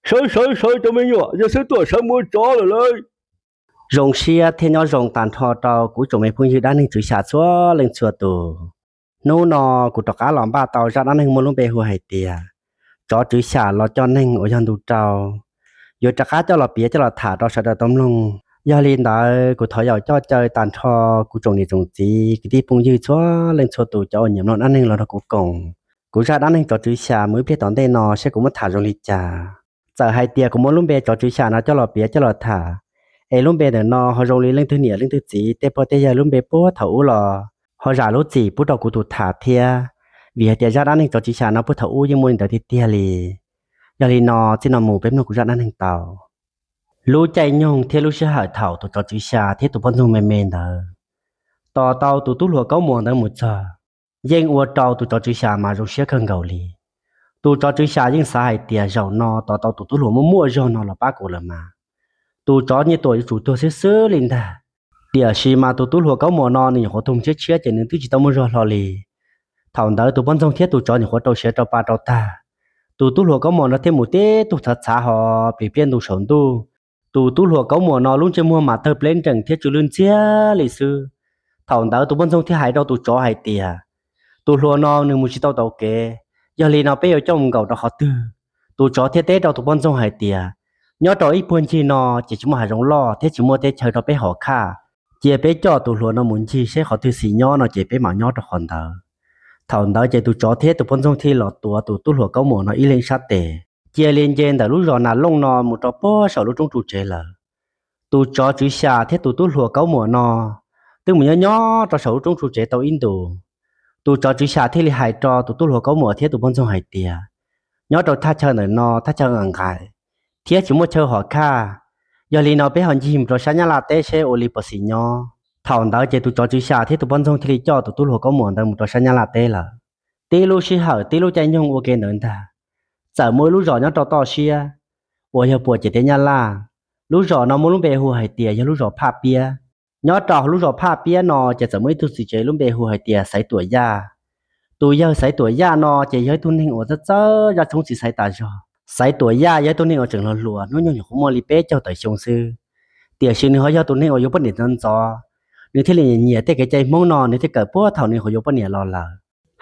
Sawv sawv sawv cov me nyuam, yog xwb tuaj sawv mus ua tsov lawm lauj. Zoo siab thiab nyob zoo tag nrho rau kuv tsoom me phooj ywg dab neeg tswv xya txhua leej txhua tus. Hnub no kuv rov qab los npaj tau zaj dab neeg muaj lub npe hu hais tias tsov tswv xya los coj neeg uas yog ntu rau, yuav rov qab coj los piav coj los tham rau sawv daws tau mloog. Yog li ntawd kuv thov yaum coj caw tag nrho kuv tsoom niam tsoom txiv kwv tij phooj ywg txhua leej txhua tus cov uas nyiam mloog dab neeg los nrog kuv koom kuv zaj dab neeg tsov tswv xya mus ib pliag tom ntej no saib kuv muab tham zoo li cas. Txawm hais tias kuv muab lub npe tsov tswv xya no coj los piav coj los tham, es lub npe ntawm no ho zoo li leej twg niam leej twg txiv tej pog tej yawg lub npe puag thaum ub los ho zam lub txim pub rau kuv tus tham thiab, vim hais tias zaj dab neeg tsov tswv xya no puag thaum ub yeej muaj li ntawd tiag tiag li. Yog li no txij no mus peb mloog kuv zaj dab neeg tau. Lub caij nyoog thiab lub sij hawm thaum tus tsov tswv xya thiab tus poj ntxoog me me ntawd tos tau tus tub hluas kaub muas ntawd mus txog, yeej ua rau tus tsov tswv xya mas zoo siab kawg nkaus li. Tus tsov tswv xya yeej xav hais tias zaum no tos tau tus tub hluas muaj muaj zog no los pab kuv lawm mas tus tsov nyiaj tuam yuav tsum tuag xwb xwb li ntag. Tiam sis mas tus tub hluas kaub muas no nws nyuam qhuav tuag tshiab tshiab ces nws twb tsis tau muaj zog hlo li. Thaum ntawd tus poj ntxoog thiab tus tsov nyuam qhuav rau siav rau pa rau tag, tus tub hluas kaub muas no thiaj mus tib tug txhav txhav ho plis pliaj ntu saum ntuj. Tus tub hluas kaub muas no lub ntsej muag mas tawg pleb nrees thiab tsw lwj ntxiag li xwb. Thaum ntawd tus poj ntxoog thiaj hais rau tus tsov hais tias, tus hluas no nws mus tsis tau taus kev, yog li no peb yuav coj mus nkaum rau qhov twg? Tus tsov thiaj teb rau tus poj ntxoog hais tias, nyob rau ib puag ncig no ces tsis muaj hav zoov loj thiab tsis muaj teb chaws rau peb hom khaj. Cia peb coj tus hluas no mus ncig seb qhov twg xis nyob no ces peb mam nyob rau qhov ntawd. Thaum ntawd ces tus tsov thiab tus poj ntxoog thiaj los tuav tus tub hluas kaub muas no ib leeg sab tes, cia li nce ntawm lub zos Nas Looj no mus rau puag saum lub roob tsu tsev lawm. Tus tsov tswv xya thiab tus tub hluas kaub muas no twb mus nyob nyob rau saum lub roob tsu tsev tau ib ntus. Tus tsov tswv xya thiaj li hais rau tus tub hluas kaub muas thiab tus poj ntxoog hais tias, nyob rau thaj chaw ntawm no thaj chaw nqaim nqaim thiab tsis muaj chaw hom khaj, yog li no peb ho ncig mus rau sab Nyab Laj teb seb ua li puas xis nyob. Thaum ntawd ces tus tsov tswv xya thiab tus poj ntxoog thiaj li coj tus tub hluas kaub muas ntawd mus rau sab Nyab Laj teb lawm. Tib lub sij hawm tib lub caij nyoog ua ke ntawd ntag, txawm muaj ib lub zos nyob rau toj siab uas yog puas ciam teb Nyab Laj. Lub zos no muaj lub npe hu hais tias yog lub zos Phaj Piab. Nyob rau hauv lub zos Phaj Piab no ces txawm muaj ib tug txiv tsev lub npe hu hais tias Xaiv Tuam Yaj. Tus yawg Xaiv Tuam Yaj no ces yog ib tug neeg uas txawj txawj zaj tshoob txiv xaiv tas zog. Xaiv Tuam Yaj yog ib tug neeg uas tseem hluas hluas, hnub nyoog nyuam qhuav muaj li peb caug tawm xyoo xwb, tiam sis nws ho yog tus neeg uas yuav poj niam ntxov ntxov. Nws thiaj li nyiam tej kev cai Hmoob no, nws thiaj kawm puag thaum nws nyuam qhuav yuav poj niam los lawm.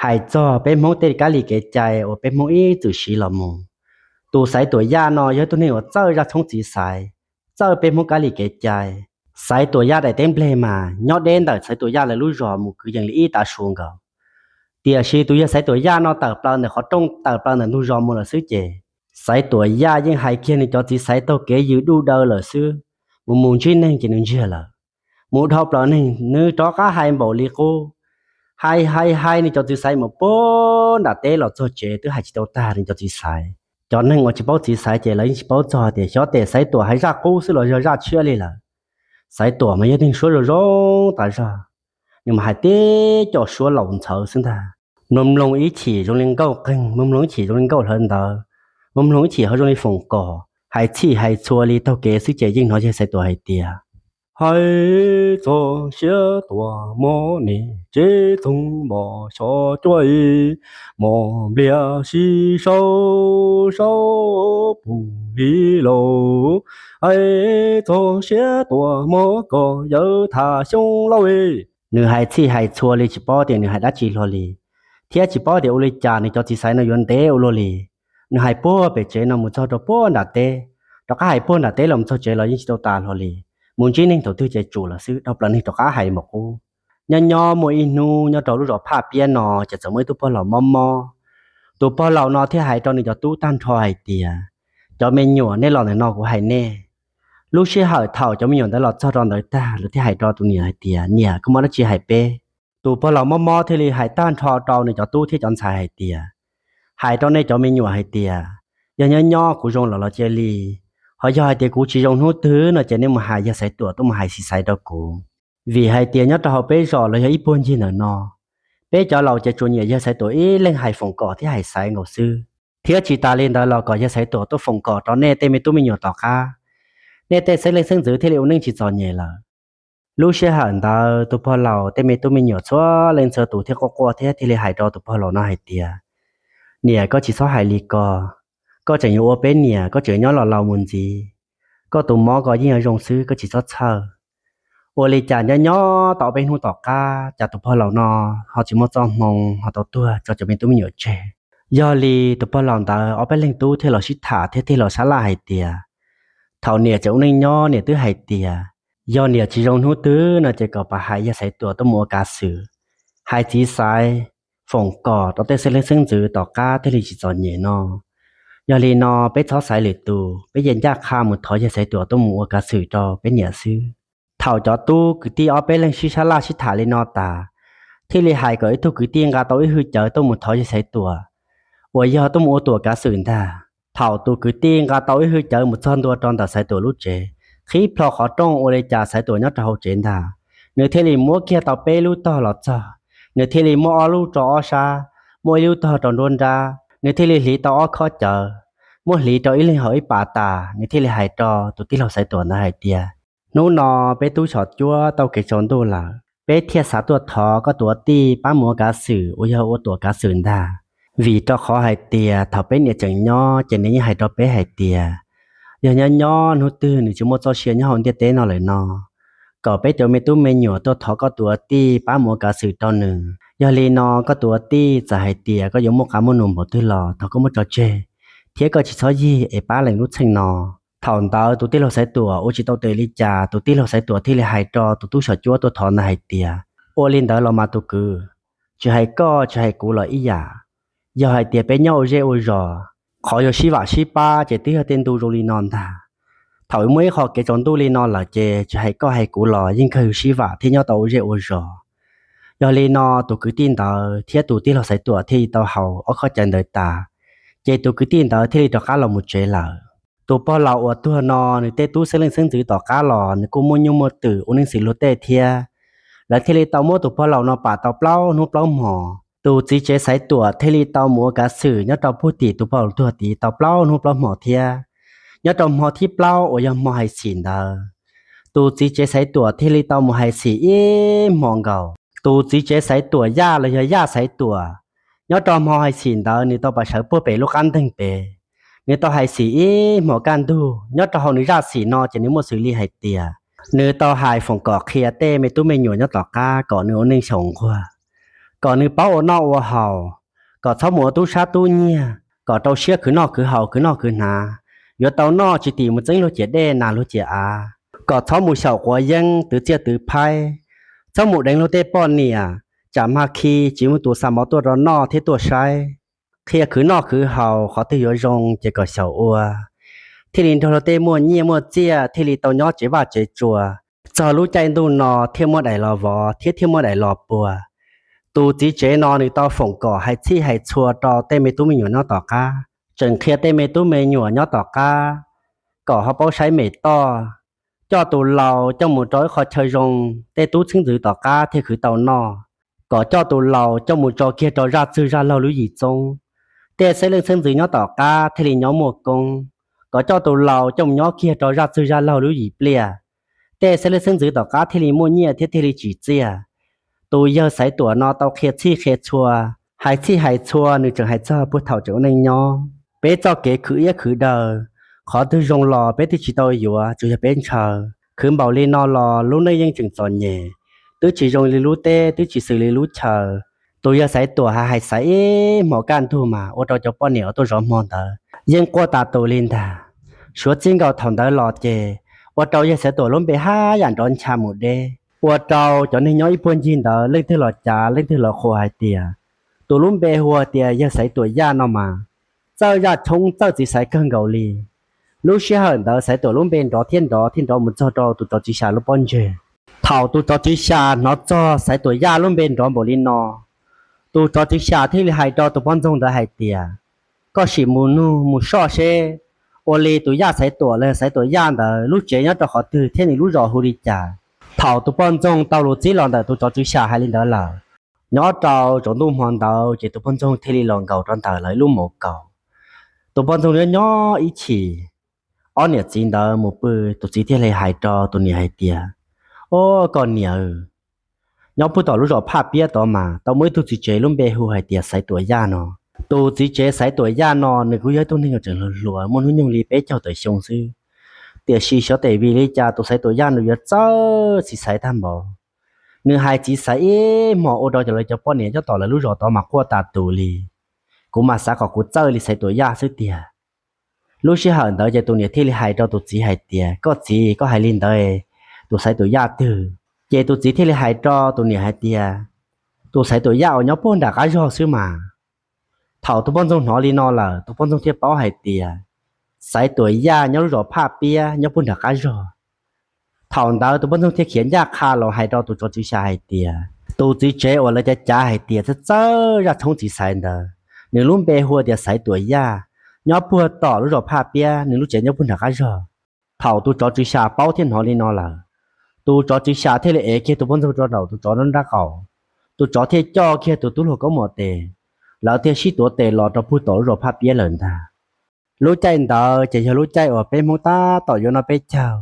Hais txog peb Hmoob tej kab li kev cai uas peb Hmoob ib txwm siv los mus, tus Xaiv Tuam Yaj no yog ib tug neeg uas txawj zaj tshoob txiv xaiv, txawj peb Hmoob kab li kev cai. Xaiv Tuam Yaj daim teb nplej mas nyob deb ntawm Xaiv Tuam Yaj lawv lub zos mus kwv yees li ib tav su nkaus. Tiam sis tus yawg Xaiv Tuam Yaj no tawm plaws ntawm qhov rooj, tawm plaws ntawm ntug zos mus lawm xwb ces Xaiv Tuam Yaj yeej hais kiag nws cov txiv xaiv taug kev yws duj daw lawm xwb. Mus mus ntsib neeg ces nws ntsiag lawm, mus dhau plaws neeg nws rov qab hais npaum li qub. Hais hais hais nws cov txiv xaiv mus puag nram teb los txog tsev twb hais tsis tau tag nws cov txiv xaiv. Cov neeg uas tsis paub txiv xaiv ces lawv yeej tsis paub txog tias xyov tes Xaiv Tuam hais zaj qub xwb los yog zaj tshiab li lawm. Xaiv Tuam mas yog neeg suab zoo zoo tas zog, nws mas hais tib co suab laus ntxhawv xwb ntag. Mloog mloog ib chim zoo li nkauj qeeg, mloog mloog ib chim zoo li nkauj hlawv ntawv, mloog mloog ib chim ho zoo li foom kom, hais txhij hais txhua li taug kev xwb ces yeej hnov yawg Xaiv Tuam hais tias, hais txog Siab Tuam mob nis, tsev txoog npom xyov cuab, mos npliag sib saub saub pum li lauj. Hais txog Siab Tuam mob kos yawg tham xyoo lauj. Nws hais txhij hais txhua li tsis paub tias nws hais dab tsi hlo li, thiab tsis paub tias ua li cas nws cov txiv xaiv no yuav ntev ua luaj li. Nws hais puag pem tsev no mus txog rau puag nram teb, rov qab hais puag nram teb los mus txog tsev los yeej tsis tau tas hlo li. Mus ntsib neeg thaum twg ces tsum lawm xwb, dhau plaws neeg rov qab hais npaum qub. Nyob nyob muaj ib hnub nyob rau lub zos Phaj Piab no ces txawm muaj ib tug pog laus mob mob. Tus pog laus no thiaj hais rau nws cov tub tag nrho hais tias, cov me nyuam, nej los ntawm no kuv hais nej. Lub sij hawm thaum cov me nyuam ntawd los txog rau ntawd tag, lawv thiaj hais rau tus niam hais tias, niam, koj muaj dab tsi hais peb? Tus pog laus mob mob thiaj li hais tag nrho rau nws cov tub thiab cov ntxhais hais tias, hais rau nej cov me nyuam hais tias, yog nyob nyob kuv zoo los los cia li, ho yog hais tias kuv tsis zoo hnub twg no ces nej mus hais yawg Xaiv Tuam tuaj mus hais xis xaiv rau kuv. Vim hais tias nyob rau hauv peb zos los yog ib puag ncig ntawm no, peb cov laus ces tsuas nyiam yawg Xaiv Tuam ib leeg hais foom kom thiab hais xaiv nkaus xwb. Thiab tsis tas li ntawd los kom yawg Xaiv Tuam tuaj foom kom rau nej tej me tub me nyuam tom qab, nej tej xeeb leej xeeb ntxwv thiaj li ua neej tsis txom nyem lawm. Lub sij hawm ntawd tus pog laus tej me tub me nyuam txhua leej txhua tus thiaj quaj quaj thiab thiaj li hais rau tus pog laus no hais tias, niam, koj tsis txhob hais li ko, Koj tseem yuav ua peb niam, koj tseem nyob los laus mus ntxiv, koj tus mob koj yeej yuav zoo xwb, koj tsis txhob txhawj. Ua li cas nyob nyob tau peb hnub tom qab, cas tus pog laus no ho tsis muaj txoj hmoo, ho tau tuag tso cov me tub me nyuam tseg. Yog li tus pog laus ntawd ob peb leeg tub thiaj los sib tham thiab thiaj los sab laj hais tias, thaum niam tseem ua neej nyob niam twb hais tias, yog niam tsis zoo hnub twg no ces kom pab hais yawg Xaiv Tuam tuaj mus ua kav xwm, hais txiv xaiv foom kom rau tej xeeb leej xeeb ntxwv tom qab thiaj li tsis txom nyem no. Yog li no peb txhob xaiv lwm tus, peb yeej ncaj qha mus thov yawg Xaiv Tuam tuaj mus ua kav xwm rau peb niam xwb. Thaum cov tub kwv tij ob peb leeg sib sab laj sib tham li no tas, thiaj li hais kom ib tug kwv tij nqa tau ib hwj cawv tuaj mus thov yawg Xaiv Tuam uas yog tuaj mus ua Tuam kav xwm ntag. Thaum tus kwv tij nqa tau ib hwj cawv mus txog ntua rau ntawm Xaiv Tuam lub tsev, qhib plho qhov rooj ua li cas Xaiv Tuam nyob rau hauv tsev ntag. Nws thiaj li muab kiag tau peb lub tog los txog, nws thiaj li muab ob lub rau ob sab, muab ib lub tog rau nruab nrab, nws thiaj li hliv tau ob khob cawv, muab hliv rau ib leeg hauv ib pas tas, nws thiaj li hais rau tus tij laug Xaiv Tuam ntawd hais tias, hnub no peb tub xyom cuab tau kev tsaus ntuj lawm, peb thiaj xav tuaj thov koj tus ua tij pab mus ua kav xwm uas yog ua Tuam kav xwm ntag. Vim rau qhov hais tias thaum peb niam tseem nyob ces nws yeej hais rau peb hais tias, yog nyob nyob hnub twg nws tsis muaj txoj sia nyob hauv ntiaj teb no lawm no, kom peb cov me tub me nyuam tuaj thov koj tus ua tij pab mus ua kav xwm rau nws. Yog li no koj tus ua tij txawm hais tias koj yuav muaj qab muaj num npaum twg los thov koj muab tso tseg, thiab koj tsis txhob yig es pab lees lub txheej no. Thaum ntawd tus tij laug Xaiv Tuam ua tsis tau tes li cas, tus tij laug Xaiv Tuam thiaj li hais rau tus tub xyom cuab tuaj thov ntawd hais tias, ua li ntawd los mas tus kwv, tsis hais koj tsis hais kuv los ib yam. Yog hais tias peb nyob ua zej ua zos, qhov yog sib vam sib pab ces twb yog tej ntu zoo li no ntag. Thaum muaj ib qho kev tsaus ntuj li no lawm ces tsis hais koj hais kuv los yeej kawg sib vam thiab nyob tau ua zej ua zos. Yog li no tus kwv tij ntawd thiab tus tij laug Xaiv Tuam thiaj li tau haus ob khob cawv ntawd tas, ces tus kwv tij ntawd thiaj li rov qab los mus tsev lawm. Tus pog laus uas tuag no nws tej tub xeeb leej xeeb ntxwv tom qab los nws kuj muaj nyuj muaj twm ua neej xws luag tej thiab. Lawv thiaj li tau muab tus pog laus no pam tau plaub hnub plaub hmos. Tus txiv tsev Xaiv Tuam thiaj li tau mus ua kav xwm nyob rau puag tim tus pog laus tuag tid tau plaub hnub plaub hmos thiab. Nyob rau hmo thib plaub uas yog hmo hais xim ntawd, tus txiv tsev Xaiv Tuam thiaj li tau mus hais xim ib hmos nkaus. Tus txiv tsev Xaiv Tuam Yaj los yog Yaj Xaiv Tuam, nyob rau hmo hais xim ntawd nws tau pas sawv puag pem lub qab nteeg pem. Nws tau hais xim ib hmos kaj ntug. Nyob rau hauv nws zaj xim no ces nws muaj xws li hais tias, nws tau hais foom kom qhia tej me tub me nyuam nyob tom qab kom nws ua neej xyaum nquag, kom nws paub ua noj ua haus, kom txhob mus ua tub sab tub nyiag, kom rau siab khwv noj khwv haus khwv noj khwv hnav, yuav tau noj tsis tim mus txeeb luag ciam dej nas luag ciam av, kom txhob mus xyaum quav yeeb twv txiaj twv phaib, txhob mus deev luag tej poj niam, tsam mag khi tsis muaj tus xa mov tuaj rau noj thiab tuaj saib. Qhia khwv noj khwv haus, qhov twg yuav zoo ces kom xyaum ua, thiaj li nrog luag tej muaj nyiaj muaj txiaj thiaj li tau nyob tsev vaj tsev tsua. Txog lub caij ntuj no thiaj muaj daim los vov thiab thiaj muaj daim los puag. Tus txiv tsev no nws tau foom kom hais txhij hais txhua rau tej me tub me nyuam nyob tom qab, tseem qhia tej me tub me nyuam nyob tom qab kom ho paub saib mem toj, coj tus laus coj mus rau ib qho chaw zoo, tej tub xeeb ntxwv tom qab thiaj khwv tau noj, kom coj tus laus coj mus tso kiag rau zaj txwg zaj laug lub yim txoob, tej xeeb leej xeeb ntxwv nyob tom qab thiaj li nyob muaj koob, kom coj tus laus coj mus nyob kiag rau zaj txwg zaj laug lub yim pliaj, tej xeeb leej xeeb ntxwv tom qab thiaj li muaj nyiaj thiab thiaj li tsim txiaj. Tus yawg Xaiv Tuam no tau qhia txhij qhia txhua, hais txhij hais txhua nws tseem hais txog puag thaum tseem ua neej nyob. Peb txoj kev khwv iab khwv daw, qhov twg zoo los peb twb tsis tau yuav, tsuas yog peb ntshaw. Khwv npaum li no los lub neej yeej tseem txom nyem, twb tsis zoo li lub teb twb tsis xws li lub chaw. Tus yawg Xaiv Tuam hais hais xaiv ib hmos kaj ntug mas ua rau cov poj niam uas tuaj zov hmo ntawd yeej quaj tas tus li ntag. Suav txij nkaus thaum ntawd los ces ua rau yawg Xaiv Tuam lub npe haj yam nrov ncha mus deb, ua rau cov neeg nyob ib puag ncig ntawd leej twg los cav leej twg los qhuas hais tias, tus lub npe hu tias yawg Xaiv Tuam Yaj no mas txawj zaj tshoob txawj txiv xaiv kawg nkaus li. Lub sij hawm ntawd Xaiv Tuam lub npe nrov thiab nrov thiab nrov mus txog rau tus tsov tswv xya lub pob ntseg. Thaum tus tsov tswv xya hnov txog Xaiv Tuam Yaj lub npe nrov npaum li no, tus tsov tswv xya thiaj li hais rau tus poj ntxoog ntawd hais tias, koj sim mus nug mus soj seb ua li tus Yaj Xaiv Tuam los Xaiv Tuam Yaj ntawd lub tsev nyob rau qhov twg thiab nws lub zos hu li cas. Thaum tus poj ntxoog tau lus txib los ntawm tus tsov tswv xya hais li ntawd lawm, nyob rau tsaus ntuj hmo ntawd ces tus poj ntxoog thiaj li los nkaum rau ntawm lawv lub mos kaus. Tus poj ntxoog nyob nyob ib chim, ob niam txiv ntawd mus pw, tus txiv thiaj li hais rau tus niam hais tias, o, koj niam, nyob puag tom lub zos Phaj Piab tod mas tau muaj ib tug txiv tsev lub npe hu hais tias Xaiv Tuam Yaj no. Tus txiv tsev Xaiv Tuam Yaj no nws kuj yog ib tug neeg uas tseem hluas hluas muaj hnub nyoog li peb caug tawm xyoo xwb, tiam sis xyov tes vim li cas tus Xaiv Tuam Yaj nws yuav txawj txiv Xaiv tag npaum. Nws hais txiv Xaiv ib hmos ua rau cov lawv cov poj niam nyob tom lawv lub zos tod mas quaj tas tus li. Kuv mas xav kom kuv txawj li Xaiv Tuam Yaj xwb tiag. Lub sij hawm ntawd ces tus niam thiaj li hais rau tus txiv hais tias, koj txiv, koj hais li ntawd, tus Xaiv Tuam Yaj twg? Ces tus txiv thiaj li hais rau tus niam hais tias, tus Xaiv Tuam Yaj uas nyob puag nram qab zog xwb mas. Thaum tus poj ntxoog hnov li no lawm, tus poj ntxoog thiaj paub hais tias Xaiv Tuam Yaj nyob lub zos Phaj Piab nyob puag nram qab zog. Thaum ntawd tus poj ntxoog thiaj khiav ncaj qha los hais rau tus tsov tswv xya hais tias, tus txiv tsev uas lawv cav cav hais tias txawj txawj zaj tshoob txiv Xaiv ntawd, nws lub npe hu tias Xaiv Tuam Yaj, nyob puag tom lub zos Phaj Piab, nws lub tsev nyob puag nram qab zog. Thaum tus tsov tswv xya paub thiab hnov li no lawm, tus tsov tswv xya thiaj li ev kiag tus poj ntxoog rau nraum tus tsov nrab qaum. Tus tsov thiaj coj kiag tus tub hluas kaub mom tes, lawv thiaj sib tuav tes los rau puag tom lub zos Phaj Piab lawm ntag. Lub caij ntawd ces yog lub caij uas peb Hmoob tab tom yuav noj peb caug,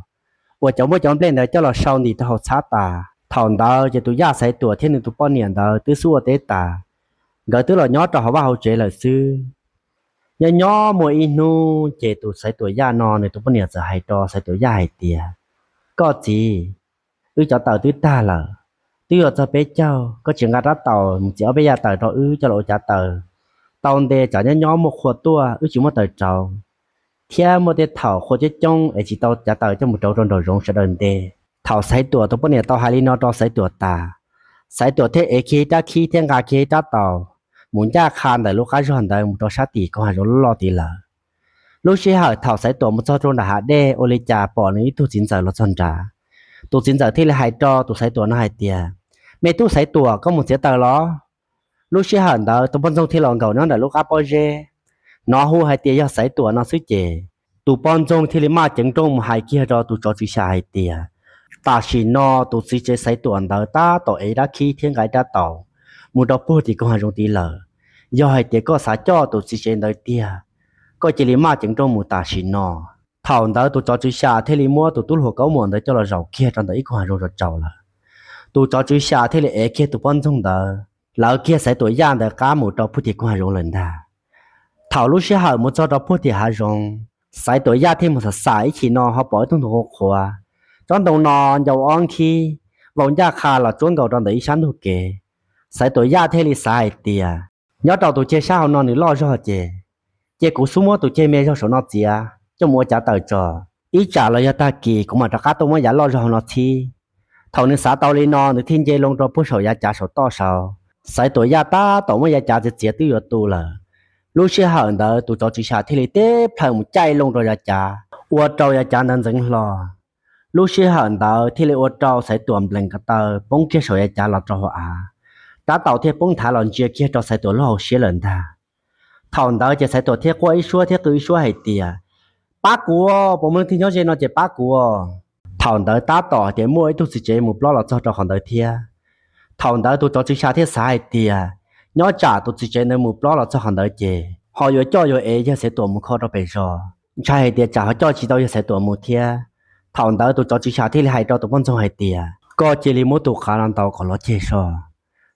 uas cov muaj cov nplej ntawd coj los sau ntim rau hauv txhab tas. Thaum ntawd ces tus Yaj Xaiv Tuam thiab nws tus poj niam ntawd twb xub ua teb tas, nkawd twb los nyob rau hauv vaj hauv tsev lawm xwb. Nyob nyob muaj ib hnub ces tus Xaiv Tuam Yaj no nws tus poj niam txawm hais rau Xaiv Tuam Yaj hais tias, koj txiv, wb cov taws twb tag lawm, twb yuav txog peb caug, koj tsis nqa rab taus mus txiav ob peb yav taws rau wb coj los ua cav taws tau nte, tsam nyob nyob muaj qhua tuaj wb tsis muaj taws rauv, thiab muaj tej thaum qhua coob coob es tsis tau cav taws coj mus rauv rau nraum zoov sawv daws nte. Thaum Xaiv Tuam tus poj niam tau hais li no rau Xaiv Tuam tas, Xaiv Tuam thiaj ev kiag ib rab khib thiab nqa kiag ib rab taus mus ncaj qha ntawm lub qab zog ntawd mus rau sab tim koog hav zoov loj loj tid lawm. Lub sij hawm thaum Xaiv Tuam mus txog rau nram hav dej ua li cas pom nws ib tug txiv ntxawm los txog nrad. Tus txiv ntxawm thiaj li hais rau tus Xaiv Tuam no hais tias, me tub Xaiv Tuam, koj mus txiav taws los? Lub sij hawm ntawd tus poj ntxoog thiaj los nkaum nyob ntawm lub qab pob zeb, hnov hu hais tias yog Xaiv Tuam no xwb ces tus poj ntxoog thiaj li maj ceev nrooj mus hais kiag rau tus tsov tswv xya hais tias, tam sim no tus txiv tsev Xaiv Tuam ntawd tab tom ev rab khib thiab nqa ib rab taus mus rau puag tim koog hav zoov tid lawm. Yog hais tias koj xav coj tus txiv tsev ntawd tiag, koj cia li maj ceev nrooj mus tam sim no. Thaum ntawd tus tsov tswv xya thiaj li muab tus tub hluas kaub mom ntawd coj los zaum kiag rau ntawm ib koog hav zoov zov tsaus lawm. Tus tsov tswv xya thiaj li ev kiag tus poj ntxoog ntawd lawv kiag Xaiv Tuam Yaj ntawd qab mus rau puag tim koog hav zoov lawm ntag. Thaum lub sij hawm mus txog rau puag tim hav zoov, Xaiv Tuam Yaj thiaj mus xam xam ib chim no ho pom ib tug ntoo qhuav qhuav, tsob ntoo no ncau ob nkhib, vau ncaj qha los tsuab nkaus rau ntawm ib sab ntug kev. Xaiv Tuam Yaj thiaj li xav hais tias, nyob rau tus ceg sab hauv no nws loj zog ces, ces kuv xub muab tus ceg me zog saum no txiav coj mus ua cav taws tso. Ib tsam los yog tag kis kuv mam rov qab tuaj muab yav loj zog hauv no txhib. Thaum nws xav tau li no nws thiaj nce loo rau puag saum yav cav saum toj saud. Xaiv Tuam Yaj tab tom muab yav cav txiav txiav twb yuav tu lawm. Lub sij hawm ntawd tus tsov tswv xya thiaj li tib plhaw mus caij loo rau yav cav, ua rau yav cav ntawd ntxeev hlo. Lub sij hawm ntawd thiaj li ua rau Xaiv Tuam nplees ko taw poob kiag saum yav cav los rau hauv av. Rab taus thiaj poob nthav los ntsia kiag rau Xaiv Tuam lub hauv siab lawm ntag. Thaum ntawd ces Xaiv Tuam thiaj quaj ib suab thiab qw ib suab hais tias, pab kuv, puas muaj leej twg nyob ze no ces pab kuv. Thaum ntawd tab tom hais tias muaj ib tug txiv tsev mus plob los txog rau qhov ntawd thiab. Thaum ntawd tus tsov tswv xya thiaj xav hais tias, nyob tsam tus txiv tsev ntawd mus plob los txog qhov ntawd ces ho yuav coj yuav ev yawg Xaiv Tuam mus kho rau pem zos, ntshai hais tias tsam ho coj tsis tau yawg Xaiv Tuam mus thiab. Thaum ntawd tus tsov tswv xya thiaj li hais rau tus poj ntxoog hais tias, koj cia li muab tus qav no ntaus kom lov ceg so.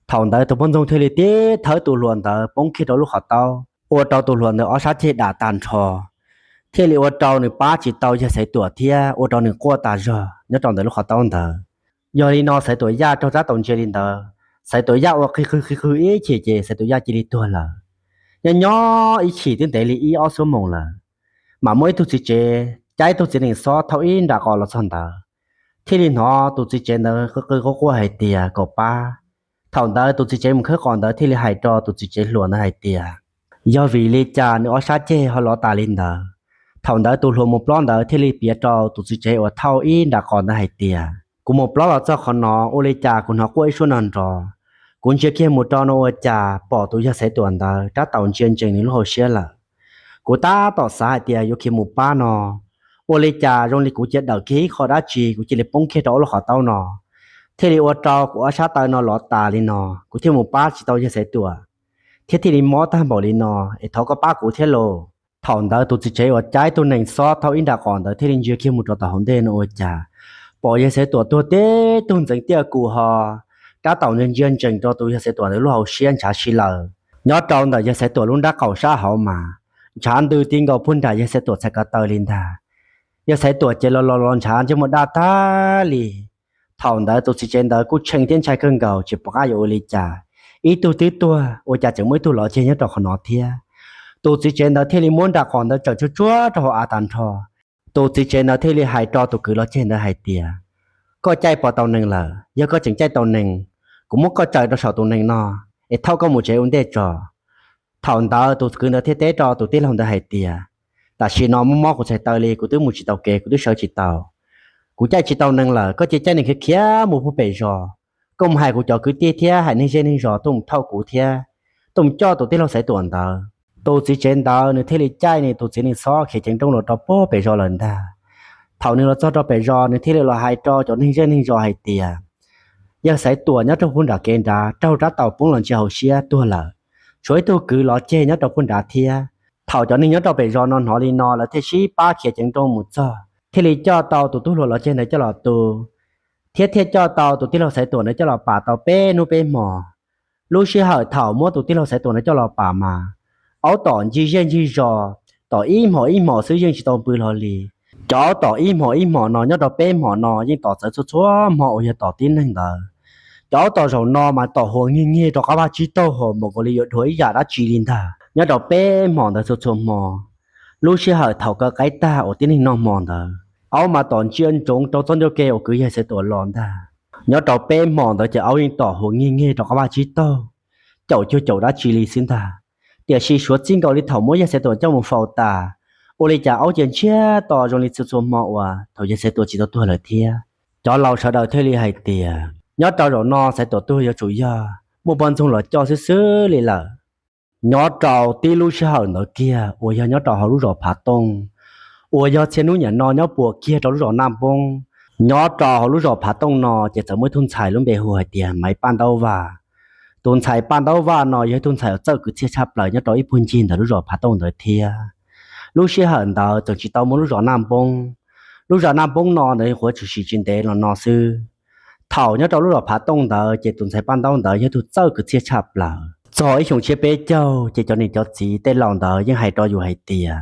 Thaum ntawd tus poj ntxoog thiaj li tib thawb tus hluas ntawd poob kiag rau lub qhov taub, ua rau tus hluas ntawd ob sab ceg dam tag nrho, thiaj li ua rau nws pab tsis tau yawg Xaiv Tuam thiab ua rau nws quaj tas zog nyob rau ntawm lub qhov taub ntawd. Yog li no Xaiv Tuam Yaj raug rab taus ntsia li ntawd, Xaiv Tuam Yaj ua qig qwg qig qwg ib chim ces Xaiv Tuam Yaj cia li tuag lawm. Nyob nyob ib chim twb ntev li ib ob xuab moos lawm, mam muaj ib tug txiv tsev caib ib tug txiv nees xob thauj ib nram qos los txog ntawd, thiaj li hnov tus txiv tsev ntawd qw qw quaj quaj hais tias kom pab. Thaum ntawd tus txiv tsev mus khawb qos ntawd thiaj li hais rau tus txiv tsev hluas ntawd hais tias, yog vim li cas nws ob sab ceg ho lov tas li ntawd. Thaum ntawd tus hluas mus plob ntawd thiaj li piav rau tus txiv tsev uas thauj ib nram qos ntawd hais tias, kuv mus plob los txog qhov no ua li cas kuv hnov quaj ib suab nrov nrov. Kuv ntsia kiag mus rau no ua cas pom tus yawg Xaiv Tuam ntawd rab taus ntsia ntsees nws lub hauv siab lawm. Kuv tab tom xav hais tias yuav khiav mus pab no, ua li cas zoo li kuv cia dawm kiag ib qho dab tsi kuv cia li poob kiag rau ob lub qhov taub no, thiaj li ua rau kuv ob sab taw no lov tas li no, kuv thiaj mus pab tsis tau yawg Xaiv Tuam, thiab thiaj li mob tag npaum li no, es thov koj pab kuv thiab lauj. Thaum ntawd tus txiv tsev uas caib tus nees xob thauj ib nram qos ntawd thiaj li ntsia kiag mus rau tom hauv ntej no ua cas pom yawg Xaiv Tuam tuag tib tug ntxeev tiaj kus ho rab taus ntsia ntsees rau tus yawg Xaiv Tuam ntawd lub hauv siab ntshav si lawm. Nyob rau ntawm yawg Xaiv Tuam lub nrab qaum sab hauv mas ntshav ntws ti nkaus puag nram yawg Xaiv Tuam txhais ko taw li ntag. Yawg Xaiv Tuam ces los los los ntshav ntsej muag daj tag li. Thaum ntawd tus txiv tsev ntawd kuj tshee thiab ntshai kawg nkaus tsis pom qab yuav ua li cas. Ib tug twb tuag ua cas tseem muaj ib tug lov ceg nyob rau qhov no thiab. Tus txiv tsev ntawd thiaj li muab nram qos ntawd tsawm tsuag tsuag rau hauv av tag nrho. Tus txiv tsev ntawd thiaj li hais rau tus kwv lov ceg ntawd hais tias, koj caij puas tau nees lawm? Yog koj tseem caij tau nees, kuv muab koj tsawm rau saum tus nees no es thauj koj mus tsev ua ntej tso. Thaum ntawd tus kwv ntawd thiaj teb rau tus tij laug ntawd hais tias, tam sim no mob mob kuv txhais taw li, kuv twb mus tsis tau kev, kuv twb sawv tsis tau. Kuv caij tsis tau nees lawm, koj cia caij nees khiav khiav mus puag pem zos. Koj mus hais kuv cov kwv tij thiab hais neeg zej neeg zos tuaj mus thauj kuv thiab tuaj mus coj tus tij laug Xaiv Tuam ntawd. Tus txiv tsev ntawd nws thiaj li caij nws tus txiv nees xob khiav ceev nrooj los rau puag pem zos lawm ntag. Thaum nws los txog rau pem zos nws thiaj li los hais rau cov neeg zej neeg zos hais tias, yawg Xaiv Tuam nyob rau puag nram kev nrad raug rab taus poob los ntsia hauv siab tuag lawm. Tshuav ib tug kwv lov ceg nyob rau puag nrad thiab. Thaum cov neeg nyob rau pem zos no hnov li no lawv thiaj sib pab khiav ceev nrooj mus txog, thiaj li coj tau tus tub hluas lov ceg ntawd coj los tu, thiab thiaj coj tau tus tij laug Xaiv Tuam ntawd coj los pam tau peb hnub peb hmos. Lub sij hawm thaum muab tus tij laug Xaiv Tuam ntawd coj los pam mas, aub tom ncig zej ncig zos, tom ib hmos ib hmos xwb yeej tsis tau pw hlo li. Cov aub tom ib hmos ib hmos no nyob rau peb hmos no yeej tom txawv txhua txhua hmo uas yog tom tib neeg ntawd. Cov aub tom zaum no mas tom huas nyiag nyiag rau qab vaj tsib taug hos npaum nkaus li yuav dhuav ib yam dab tsi li ntag. Nyob rau peb hmos ntawd txhua txhua hmo, lub sij hawm thaum kaw qaib tag uas tib neeg noj hmo ntawd, aub mas tom ntsia ntsoov rau txoj ncauj ke uas kwv yawg Xaiv Tuam los ntag. Nyob rau peb hmos ntawd ces aub yeej tom huas nyiag nyiag rau qab vaj tsib taug, caum cuag caum dab tsi li xwb ntag. Tiam sis suav txij nkaus li thaum muab yawg Xaiv Tuam coj mus faus tas, ua li cas aub cia ntsiag to zoo li txhua txhua hmo uas thaum yawg Xaiv Tuam tsis tau tuag lawm thiab. Cov laus sawv daws thiaj li hais tias, nyob rau zaum no Xaiv Tuam tuag yuav tsum yog muaj poj ntxoog los coj xwb xwb li lawm. Nyob rau tib lub sij hawm ntawd kiag uas yog nyob rau hauv lub zos Phav Tooj, uas yog txhia hnub niam no nyob puas kiag rau lub zos Naj Npoob. Nyob rau hauv lub zos Phav Tooj no ces txawm muaj ib tug ntxhais lub npe hu hais tias Maiv Paj Ntaub Vaj. Tus ntxhais Paj Ntaub Vaj no yog ib tug ntxhais uas txawj kwv txhiaj tshaj plaws nyob rau ib puag ncig ntawm lub zos Phav Tooj ntawd thiab. Lub sij hawm ntawd tseem tsis tau muaj lub zos Naj Npoob. Lub zos Naj Npoob no ntawd nyuam qhuav tshwm sim tsis ntev los no xwb. Thaum nyob rau lub zos Phav Tooj ntawd ces tus ntxhais Paj Ntaub ntawd yog ib tug txawj kwv txhiaj tshaj plaws. Txog ib xyoo tshiab peb caug ces cov niam cov txiv tej laus ntawd yeej hais rau yus hais tias,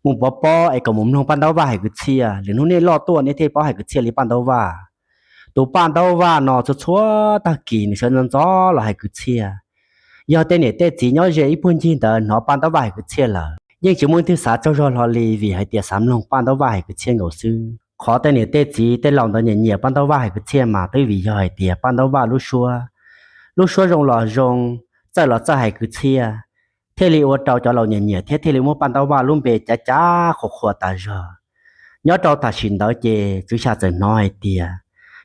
mus pov pob es kom mus mloog Paj Ntaub Vaj hais kwv txhiaj, lwm hnub nej loj tuaj nej thiaj paub hais kwv txhiaj li Paj Ntaub Vaj. Tus Paj Ntaub Vaj no txhua txhua tag kis nws sawv ntxov ntxov los hais kwv txhiaj. Yog tej niam tej txiv nyob ze ib puag ncig ntawd hnov Paj Ntaub Vaj hais kwv txhiaj lawm yeej tsis muaj ib tug xav tsaug zog hlo li, vim hais tias xav mloog Paj Ntaub Vaj hais kwv txhiaj nkaus xwb. Qhov tej niam tej txiv tej laus ntawd nyiam nyiam Paj Ntaub Vaj hais kwv txhiaj mas twb vim yog hais tias Paj Ntaub Vaj lub suab, lub suab zoo los zoo, txawj los txawj hais kwv txhiaj, thiaj li ua rau cov laus nyiam nyiam thiab thiaj li muab Paj Ntaub Vaj lub npe cav cav qhuas qhuas tas zog. Nyob rau tam sim ntawd ces Tswv Xyas txawm hnov hais tias,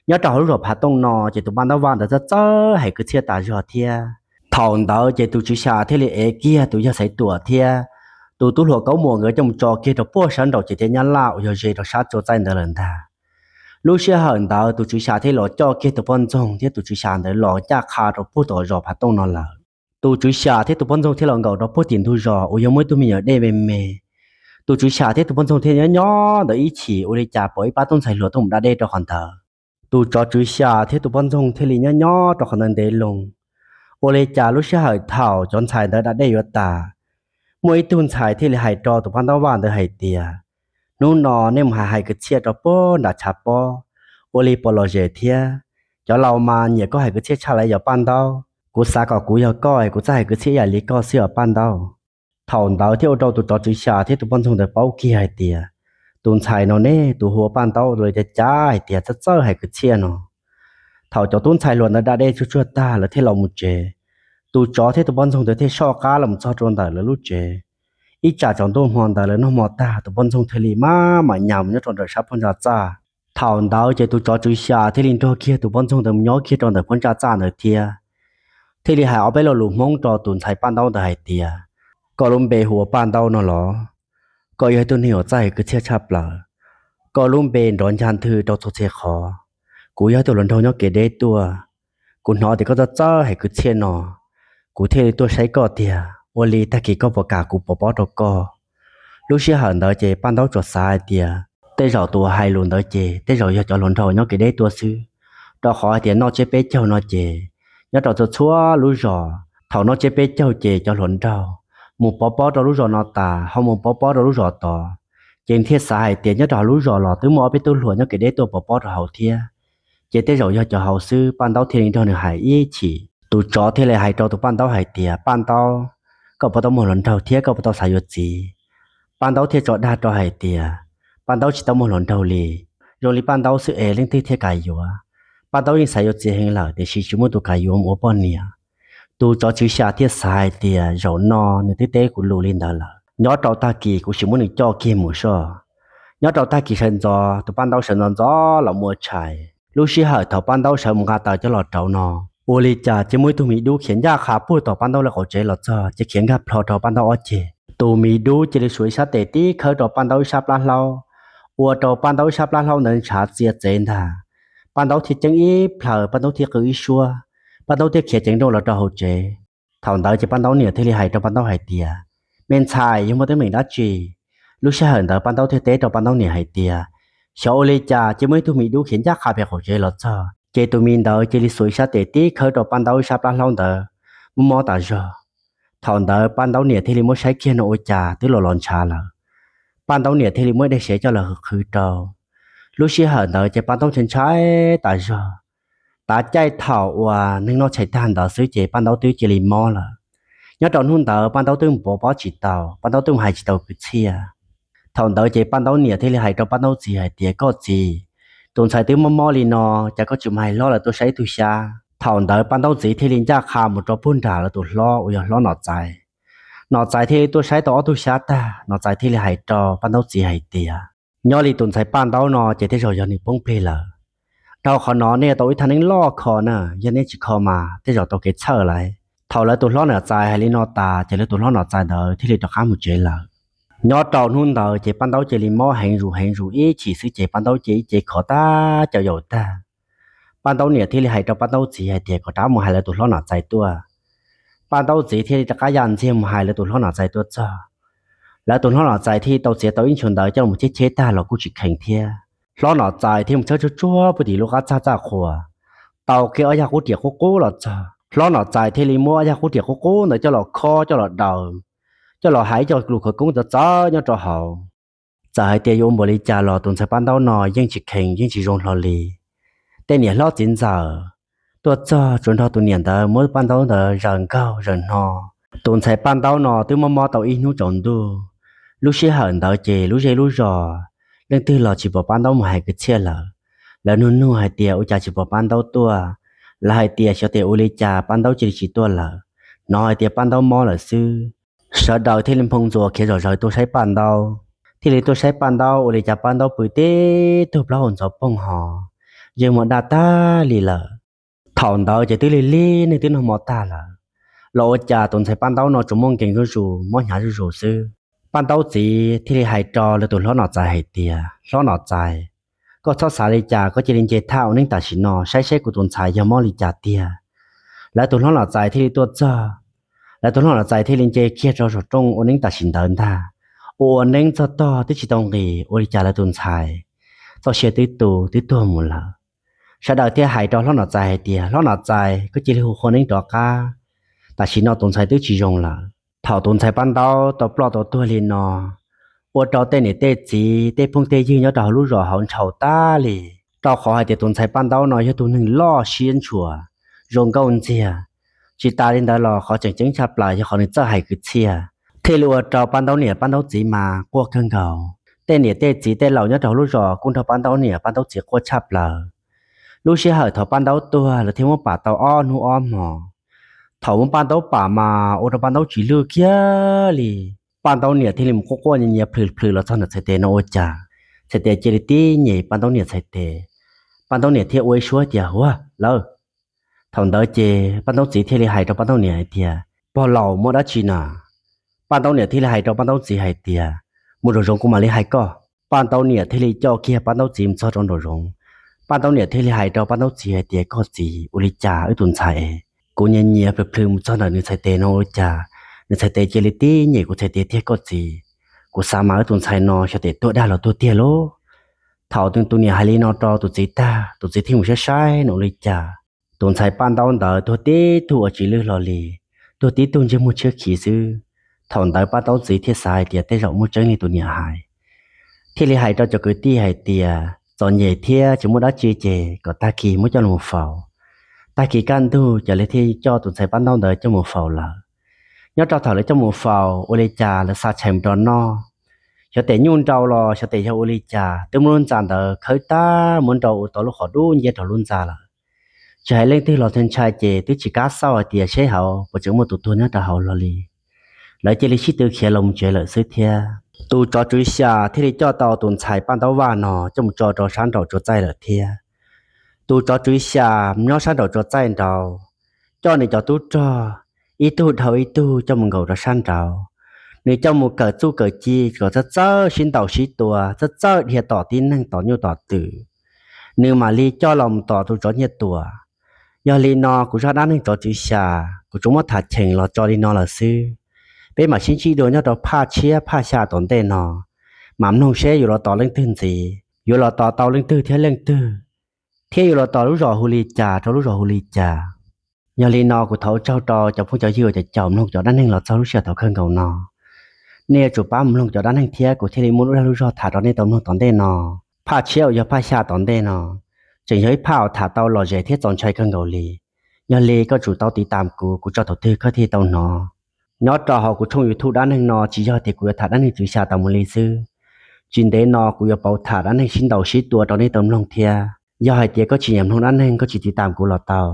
nyob rau hauv lub zos Phav Tooj no ces tus Paj Ntaub Vaj ntawd txawj txawj hais kwv txhiaj tas zog thiab. Thaum ntawd ces tus Tswv Xyas thiaj li ev kiag tus yawg Xaiv Tuam thiab tus tub hluas Kaub Muas nkawd coj mus tso kiag rau puag sab nraum ciam teb Nyab Laj uas yog ze rau sab tsua txaij ntawd lawm ntag. Lub sij hawm ntawd tus Tswv Xyas thiaj los coj kiag tus poj ntxoog thiab tus Tswv Xyas ntawd los ncaj qha rau puag tom zos Phav Tooj no lawm. Tus Tswv Xyas thiab tus poj ntxoog thiaj los nkaum rau puag tim ntug zos uas yog muaj ib tug me nyuam dej me me. Tus Tswv Xyas thiab tus poj ntxoog thiaj nyob nyob ntawd ib chim ua li cas pom ib pab tub ntxhais hluas tuaj mus da dej rau qhov ntawd. Tus tsov Tswv Xyas thiab tus poj ntxoog thiaj li nyob nyob rau qhov ntawd ntev loo. Ua li cas lub sij hawm thaum cov ntxhais ntawd da dej yuav tas, muaj ib tug ntxhais thiaj li hais rau tus Paj Ntaub Vaj ntawd hais tias, hnub no nej mus hais hais kwv txhiaj rau puag nram tshav pob, ua li puas lom zem thiab? Cov laus mas nyiam koj hais kwv txhiaj tshaj lawv yog Paj Ntaub. Kuv xav kom kuv yog koj es kuv txawj hais kwv txhiaj ib yam li koj xwb os Paj Ntaub. Thaum ntawd thiaj ua rau tus tsov Tswv Xyas thiab tus poj ntxoog ntawd paub kiag hais tias, tus ntxhais no ne tus hu ua Paj Ntaub ua li cas cas hais tias txawj txawj hais kwv txhiaj no. Thaum cov tub ntxhais hluas ntawd da dej tsuag tsuag tag lawv thiaj los mus tsev. Tus tsov thiab tus poj ntxoog ntawd thiaj soj qab los txog rau ntawm lawv lub tsev. Ib tsam tsaus ntuj hmo ntawd lawv noj hmo tag tus poj ntxoog thiaj li maj mam nyas mus nyob rau ntawm sab phab ntsa txaj. Thaum ntawd ces tus tsov Tswv Xyas thiaj li nrog kiag tus poj ntxoog ntawd mus nyob kiag rau ntawm phab ntsa txaj ntawd thiab, thiaj li hais ob peb lo lus Hmoob rau tus ntxhais Paj Ntaub ntawd hais tias, koj lub npe hu ua Paj Ntaub no los? Koj yog ib tug neeg uas txawj hais kwv txhiaj tshaj plaws. Koj lub npe nrov ncag ntwg rau txhua txhia qhov. Kuv yog ib tug hluas nraug nyob kev deb tuaj. Kuv hnov tias koj txawj txawj hais kwv txhiaj no, kuv thiaj li tuaj saib koj tiag, ua li tag kis koj puas kam kuv pov pob rau koj. Lub sij hawm ntawd ces Paj Ntaub tsuas xav hais tias, tej zaum tus uas hais lus ntawd ces tej zaum yog cov hluas nraug nyob kev deb tuaj xwb, rau qhov hais tias noj tsiab peb caug no ces nyob rau txhua txhua lub zos, Thaum no tsiab peb caug ces cov hluas nraug mus pov pob rau lub zos no tas ho mus pov pob rau lub zos tod, ces thiaj xav hais tias nyob rau hauv lub zos los twb muaj ob peb tug hluas nyob kev deb tuaj pov pob rau hauv thiab, ces tej zaum yog cov hauv xwb. Paj Ntaub thiaj li nrog nws hais ib chim. Tus tsov thiaj li hais rau tus Paj Ntaub hais tias, Paj Ntaub, koj puas tau muaj hluas nraug thiab koj puas tau xav yuav txiv? Paj Ntaub thiaj tso dag rau hais tias Paj Ntaub tsis tau muaj hluas nraug li, zoo li Paj Ntaub xwb es leej twg thiaj kam yuav. Paj Ntaub yeej xav yuav txiv heev lawm tiam sis tsis muaj tus kam yuav mus ua poj niam. Tus tsov tswv xya thiaj xav hais tias zaum no nws twb teb kuv lus li ntawd lawm, nyob rau tag kis kuv sim muab nws coj kiag mus soj. Nyob rau tag kis sawv ntxov tus Paj Ntaub sawv ntxov ntxov los mus ua tshais. Lub sij hawm thaum Paj Ntaub sawv mus nqa taws coj los rauv no, ua li cas cia muaj ib tug me dub khiav ncaj qha puag tom Paj Ntaub lawv qaum tsev los txog ces khiav nkag plho rau Paj Ntaub ob ceg. Tus me dub cia li xuas ib sab tes tib khawb rau Paj Ntaub ib sab plab hlaub, ua rau Paj Ntaub ib sab plab hlaub ntawd ntshav txia txev ntag. Paj Ntaub thiaj ceeb ib plhaws, Paj Ntaub thiaj qw ib suab, Paj Ntaub thiaj khiav ceev nrooj los rau hauv tsev. Thaum ntawd ces Paj Ntaub niam thiaj li hais rau Paj Ntaub hais tias, Me ntxhais, yog muaj teeb meem dab tsi? Lub sij hawm ntawd Paj Ntaub thiaj teb rau Paj Ntaub niam hais tias, Xyov ua li cas cia muaj ib tug me dub khiav ncaj qha pem qaum tsev los txog, ces tus me ntawd cia li xuas ib sab tes tib khawb rau Paj Ntaub ib sab plab hlaub ntawd, mob mob tas zog. Thaum ntawd Paj Ntaub niam thiaj li muab saib kiag no ua cas twb los los ntshav lawm. Paj Ntaub niam thiaj li muab dej sev coj los hwm qhwv rau. Lub sij hawm ntawd ces Paj Ntaub ntshai ntshai tas zog. Tav caij thaum uas neeg noj tshais tag ntawd xwb ces Paj Ntaub twb cia li mob lawm. Nyob rau hnub ntawd Paj Ntaub twb mus pov pob tsis tau, Paj Ntaub twb mus hais tsis tau kwv txhiaj. Thaum ntawd ces Paj Ntaub niam thiaj li hais rau Paj Ntaub txiv hais tias, Koj txiv, tus ntxhais twb mob mob li no, cas koj tsis mus hais hlob lawv tuaj saib ib tug xyab? Thaum ntawd Paj Ntaub txiv thiaj li ncaj qha mus rau puag nram lawv tus hlob uas yog hlob Nom Txais. Nom Txais thiaj li tuaj saib tau ob tug xyab tag, Nom Txais thiaj li hais rau Paj Ntaub txiv hais tias, Nyob li tus ntxhais Paj Ntaub no ces tej zaum yog nws poob plig lawm. Dhau qhov no nej tau ib thaj neeb loj kho na, yog nej tsis kho mas tej zaum tau kev txhawj lawm. Thaum lawv tus hlob Nom Txais hais li no tas ces lawv tus hlob Nom Txais ntawd thiaj li rov qab mus tsev lawm. Nyob rau hnub ntawd ces Paj Ntaub cia li mob heev zus heev zus ib chim xwb ces Paj Ntaub cia li ib ce khov tag caum yaum tag. Paj Ntaub niam thiaj li hais rau Paj Ntaub txiv hais tias kom rov mus hais lawv tus hlob Nom Txais tuaj. Paj Ntaub txiv thiaj li rov qab ya ntxiag mus hais lawv tus hlob Nom Txais tuaj txog. Lawv tus hlob Nom Txais thiaj li tau txiav tau ib nchuav ntawv coj los cheb cheb tag los kuj tsis kheev thiab. Hlob Nom Txais thiaj mus tshawb tsuag tsuag puag tim lub qab txaj txaj qhua, tau kiag ob yag qub riam qub qub los txog. Hlob Nom Txais thiaj li muab ob yag qub riam qub qub ntawd coj los khob coj los daws, coj los hais ib co lus khawv koob txawv txawv nyob rau hauv. Txawm hais tias yuav ua npaum li cas los tus ntxhais Paj Ntaub no yeej tsis kheev yeej tsis zoo hlo li. Tej niam hlob txiv ntxawm tuaj txog tsuas nrog tus niam ntawd muab Paj Ntaub ntawd zaws nkaug zaws hno. Tus ntxhais Paj Ntaub no twb mob mob tau ib hnub tsaus ntuj. Lub sij hawm ntawd ces lub zej lub zos leej twg los tsis pom Paj Ntaub mus hais kwv txhiaj lawm. Lawv nug nug hais tias ua cas tsis pom Paj Ntaub tuaj, lawv hais tias xyov tes ua li cas Paj Ntaub cia li tsis tuaj lawm, hnov hais tias Paj Ntaub mob lawm xwb. Sawv daws thiaj li nphoo ntxuas khiav zom zaws tuaj saib Paj Ntaub, thiaj li tuaj saib Paj Ntaub ua li cas Paj Ntaub pw tib tug plaub hau ntxhov poog hos, yeej muaj daj tag li lawm. Thaum ntawd ces twb lig lig neeg twb noj hmo tag lawm, los ua cas tus ntxhais Paj Ntaub no tsuas muaj nkees zuj zus mob hnyav zuj zus xwb. Paj Ntaub txiv thiaj li hais rau lawv tus hlob Nom Txais hais tias, Hlob Nom Txais, koj txhob xav li cas, koj cia li nce thaj ua neeb tam sim no saib seb kuv tus ntxhais yog mob li cas tiag. Lawv tus hlob Nom Txais thiaj li tuaj txog. Lawv tus hlob Nom Txais thiaj li nce kiag rau saum rooj ua neeb tam sim ntawd ntag. Ua ua neeb txog tog twb tsis tau nqis ua li cas lawv tus ntxhais txoj sia twb tu twb tuag mus lawm. Sawv daws thiaj hais rau hlob Nom Txais hais tias, Hlob Nom Txais, koj cia li hu qhua neeb rov qab, tam sim no tus ntxhais twb tsis zoo lawm. Thaum tus ntxhais Paj Ntaub tau ploj tau tuag li no, ua rau tej niam tej txiv tej phooj tej ywg nyob rau hauv lub zos hauv ntshaus tag li, rau qhov hais tias tus ntxhais Paj Ntaub no yog tus neeg loj siab ntshua, zoo nkauj ntxiag. Tsis tas li ntawd los qhov tseem ceeb tshaj plaws yog qhov nws txawj hais kwv txhiaj, thiaj li ua rau Paj Ntaub niam Paj Ntaub txiv mas quaj kawg nkaus. Tej niam tej txiv tej laus nyob rau hauv lub zos kuj nrog Paj Ntaub niam Paj Ntaub txiv quaj tshaj plaws. Lub sij hawm thaum Paj Ntaub tuag lawv thiaj muab pam tau ob hnub ob hmo. Thaum muab Paj Ntaub pam mas ua rau Paj Ntaub tsis lwj kiag li. Paj Ntaub niam thiaj li mus quaj quaj nyiav nyiav plhws plhws los txog ntawm txhais tes no ua cas txhais tes cia li tib nyem Paj Ntaub niam txhais tes. Paj Ntaub niam thiaj ua ib suab tias, Huav lawm! Thaum ntawd ces Paj Ntaub txiv thiaj li hais rau Paj Ntaub niam hais tias, Pog laus, muaj dab tsi na? Paj Ntaub niam thiaj li hais rau Paj Ntaub txiv hais tias, Mus nraum zoov kuv mam li hais koj. Paj Ntaub niam thiaj li coj kiag Paj Ntaub txiv mus txog rau nraum zoov. Paj Ntaub niam thiaj li hais rau Paj Ntaub txiv hais tias, Koj txiv, ua li cas wb tus ntxhais, kuv nyiav nyiav plhws plhws mus txog ntawm nws txhais tes no ua cas nws txhais tes cia li tib nyem kuv txhais tes tiag koj txiv? Kuv xav mas wb tus ntxhais no xyov tes tuag dag los tuag tiag lauj. Thaum tus niam hais li no rau tus txiv tag, tus txiv thiaj mus saib saib no ua li cas tus ntxhais Paj Ntaub ntawd tuag tib tug ua tsis lwj hlo li. tuag tib tug ntsej muag tshiab khiv xwb. Thaum ntawd pab ntaub ntxwv thiaj xav hais tias tej zaum muaj tseeb li tus niam hais, thiaj li hais rau cov kwv tij hais tias txom nyem thiab tsis muaj dab tsi ces kom tag kis muab coj los faus. Tag kis kaj ntug ces lawv thiaj coj tus ntxhais pab ntaub ntawd coj mus faus lawm. Nyob rau thaum lawv coj mus faus ua li cas lawv xa tshais mus rau noj, xyov tes nyuj nrau los xyov tes yog ua li cas twb muab lub ntxa ntawd khawb tag muab nrau ua tau lub qhov dub nciab rau lub ntxa lawm. Tsis hais leej twg los ntshai ntshai ces twb tsis kam xauj hais tias seb hauv puas tseem muaj tus tuag nyob rau hauv hlo li. Lawv cia li sib tw khiav los mus tsev lawm xwb thiab. Tus tsov tswv xya thiaj li coj tau tus ntxhais paj ntaub vaj no coj mus tso rau sab nraum tsua txaij lawm thiab. Tus tsov tswv xya nyob sab nraum tsua txaij nraud, coj nws cov tub rog ib tug dhau ib tug coj mus nkaum rau sab nraud. Nws coj mus kawm txuj kawm ci kom txawj txawj sib ntaus sib tua, txawj txawj dhia tom tib neeg tom nyuj tom twm, nws mam li coj los mus tom tus tsov nyiaj tuam. Yog li no kuv zaj dab neeg tsov tswv xya, kuv tsuas muab tham cheem los tso li no lawm xwb. Peb mam sib ntsib dua nyob rau phaj tshiab phaj xya tom ntej no, mam mloog seb yuav los tom leej twg ntxiv, yuav los tom tau leej twg thiab leej twg, thiab yuav los tom lub zos hu li cas rau lub zos hu li cas. Yog li no kuv thov ua tsaug rau cov phooj cov ywg uas caum mloog cov dab neeg los txog lub sij hawm thaum kawg nkaus no. Nej yuav tsum pab mloog cov dab neeg thiab kuv thiaj li muaj lub dag lub zog tham rau nej tau mloog tom ntej no. Phaj tshiab uas yog phaj xya tom ntej no, tseem yog ib phaj uas tham tau lom zem thiab txaus ntshai kawg nkaus li. Yog li koj tsum tau tiv tam kuv, kuv tso thaum twg koj thiaj tau hnov. Nyob rau hauv kuv tshooj YouTube dab neeg no tsis yog tias kuv yuav tham dab neeg tswv xya tas mus li xwb. Tsis ntev no kuv yuav pauv tham dab neeg sib ntaus sib tua rau nej tau mloog thiab. Yog hais tias koj tsis nyiam mloog dab neeg koj tsis tiv tam kuv los tau.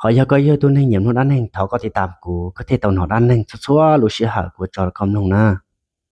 Ho yog koj yog tug neeg nyiam mloog dab neeg thov koj tiv tam kuv, koj thiaj tau hnov dab neeg txhua txhua lub sij hawm kuv tso rau koj mloog na.